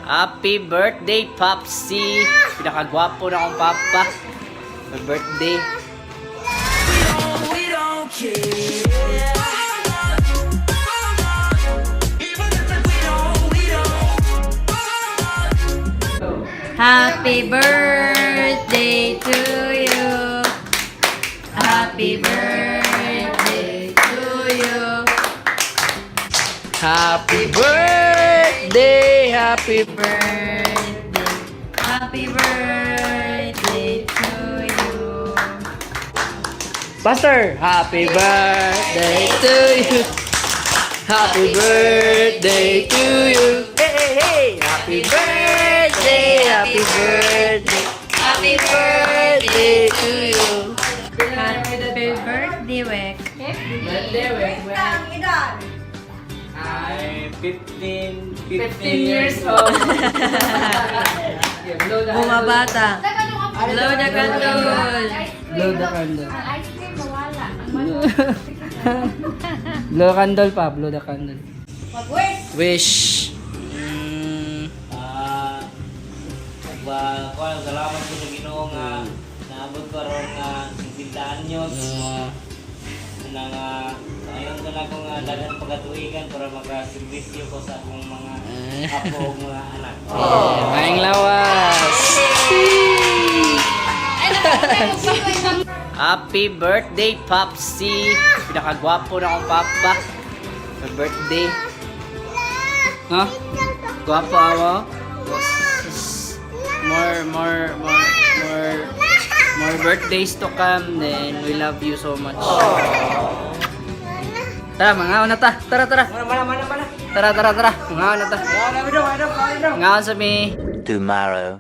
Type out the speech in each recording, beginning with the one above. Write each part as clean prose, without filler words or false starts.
Happy birthday, Popsy! Pinakagwapo na akong papa. My birthday. Happy birthday to you. Happy birthday to you. Happy birthday! Happy Birthday. Happy birthday to you. Pastor! Happy birthday to you! Happy birthday to you! Hey, hey, hey! Happy birthday! Happy birthday! Happy Birthday to you! Happy birthday, Wek. Birthday, wait, wait. I'm 15 years old. Yeah, blow the Bumabata. Blow the candle. Blow the candle. Ang ice cream mawala. Blow candle pa, blow the candle. Mag-wish. Wish. Ah, ba, kuan, salamat ko sa Ginoo nga naabot ko ron nga 50 anyos na nga ngayon ko na ko nga daghan pagkatuigan para makaservisyo ko sa akong mga apo ug mga anak. Yeah, maayong lawas. Happy birthday, Popsy! Pinakagwapo na akong papa. My birthday. Huh? Gwapo ako? More, more, more, more, more birthdays to come. Then we love you so much. Tara, mga na ta. Tara, tara. Mana mana mana. Tara, tara, tara. Mga na ta. Mga sa mi. Tomorrow.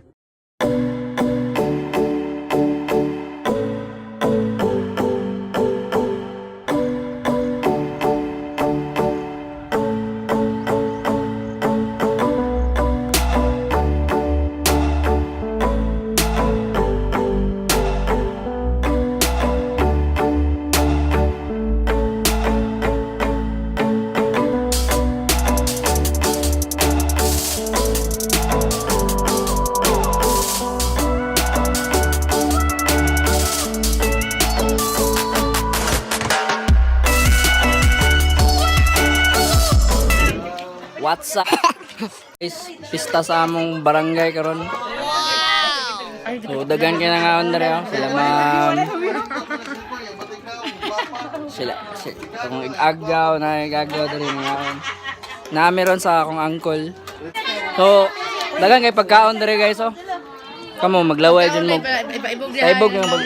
What's up? Guys, pista sa among barangay karon. So dagan kay na ngaon dere oh. Sila ma'am. Sila, sila akong igagaw na igagaw dere ngaon. Nami ron sa akong uncle. So, dagan kay pagkaon dere guys oh. Kamo maglaway dyan mo. Paibog yung pag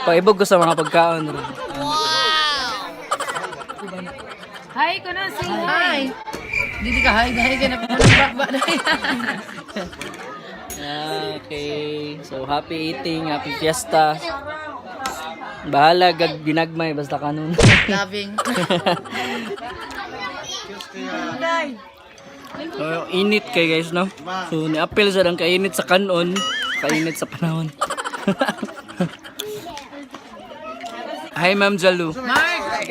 paibog ko sa mga pagkaon dere. Hi ko na, say hi. Dili ka hi, hi ka na ba na. Okay. So happy eating, happy fiesta. Bahala gag ginagmay basta kanon. Loving. So, init kay guys no. So ni-appeal sa dang kainit sa kanon, kainit sa panahon. Hi Ma'am Jalu. Mark.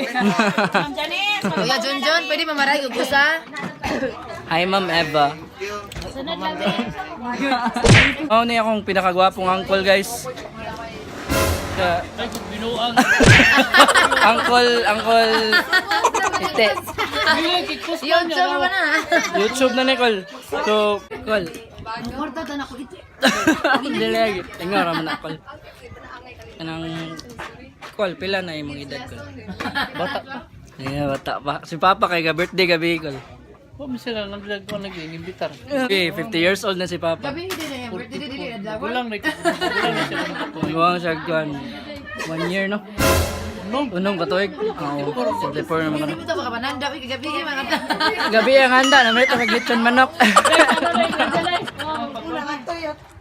Kuya Junjun, pwede mamaray og usa? Hi Ma'am Eva. Sunod lang din. Mao ni akong pinakagwapong uncle guys. Ka uncle, uncle Ite. YouTube ba na? YouTube na Nicole. So, Col. Kwarta ta na ko iti. Dili lagi. Ingaw ra man na Col. Kanang Col, pila na imong edad Col? Bata pa. Yeah, bata pa. Si Papa kay ga birthday gabi Col. Wa man sila naglag ko nag-inimbitar. Okay, 50 years old na si Papa. Gabi hindi na yan. Birthday dili adlaw. Gulang na gulang na sila nagkapoy. Iwang siya kuan. One year no. Unom. Unom ka tuig. Oo, 74 naman Hindi ka. mo to baka mananda uy kagabi kay mga Gabi ang handa na may maglechon manok.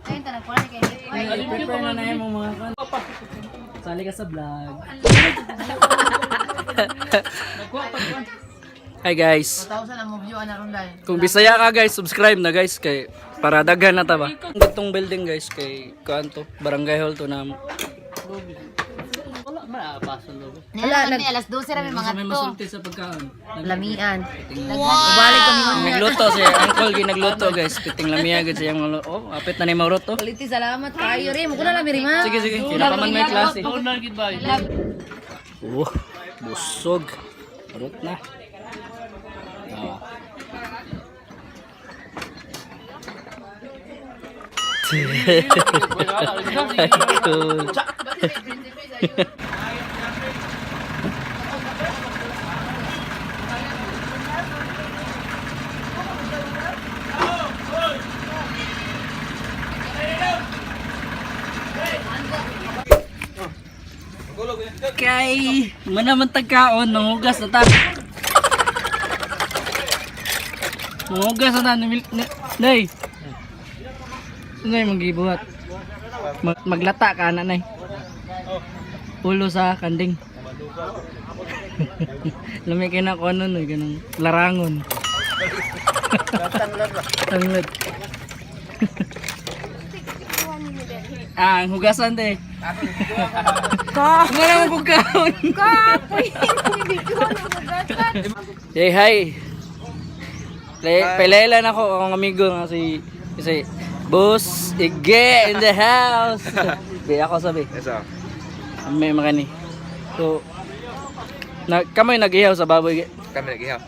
Ayun, tanang ko na kay Prepare na na yung mga kuan. Sali ka sa vlog. Hi guys. 1,000 ang mo view ana ron dai. Kung Bisaya ka guys, subscribe na guys kay para daghan na ta ba. Itong building guys kay kuan to, barangay hall to namo. Wala, nag Alas 12 ra may mga May to. masulti sa pagkaon. Lamian. Wow. Balik kami unya. Nagluto si Uncle, ginagluto guys. Piting lamia gud siyang mga oh, apit na ni Maurot oh. Quality, salamat kayo rin. Mukha na lang rin, ma. Sige, sige. Sila pa man may klase. Doon na gid ba? Oh, busog. Parot na. Tawa. Ay, cool. Kay, manaman tagkaon, nangugas na ta. Nangugas na ta, nay. Nay, magibuhat. Maglata ka na, nay. Ulo sa kanding. Lami kay na ko ano, no, ganang larangon. Tanglad. Ah, ang hugasan te. Wala mo pagkaon. Hey, hi. Pailaylan ako akong amigo nga si si Boss Ige in the house. Be ako sabi. Yes, ah. May mga ni. So na kamay nag-ihaw sa baboy. Ge. Kami nag-ihaw.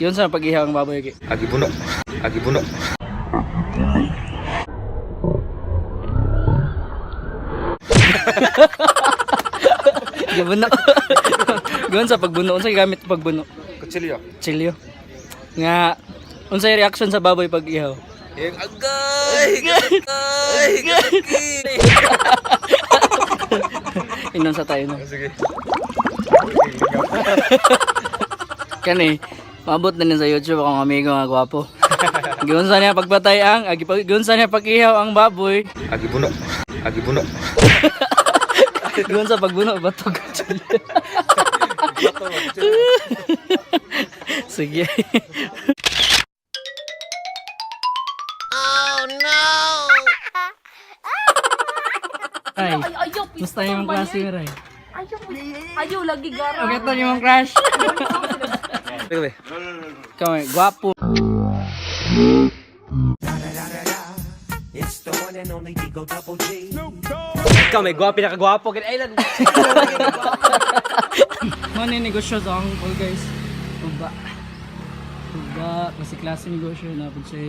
Yun sa pag-ihaw ang baboy. Ge. Agi buno. Agi buno. Gibuno. Gawin sa pagbuno unsa gamit pagbuno? Kutsilyo. Chilyo. Nga unsay reaction sa baboy pag ihaw? Yung agay! Agay! Agay! Inom sa tayo no. Sige. Kani, maabot na din sa YouTube akong amigo nga gwapo. Giunsa niya pagpatay ang, agi pag giunsa niya pag-ihaw ang baboy. Agi buno. Agi buno. Giunsa pagbuno bato Sige. Oh no. Ay, Ayaw, musta yung klase mo, Ray? Ayaw, ayaw lagi gara. Okay to yung crush. Sige. Kami, gwapo. Ikaw may gwapo na kagwapo gid ay lang. Mo ni negosyo sa uncle guys. Uba. Uba, kasi klase negosyo na pud siya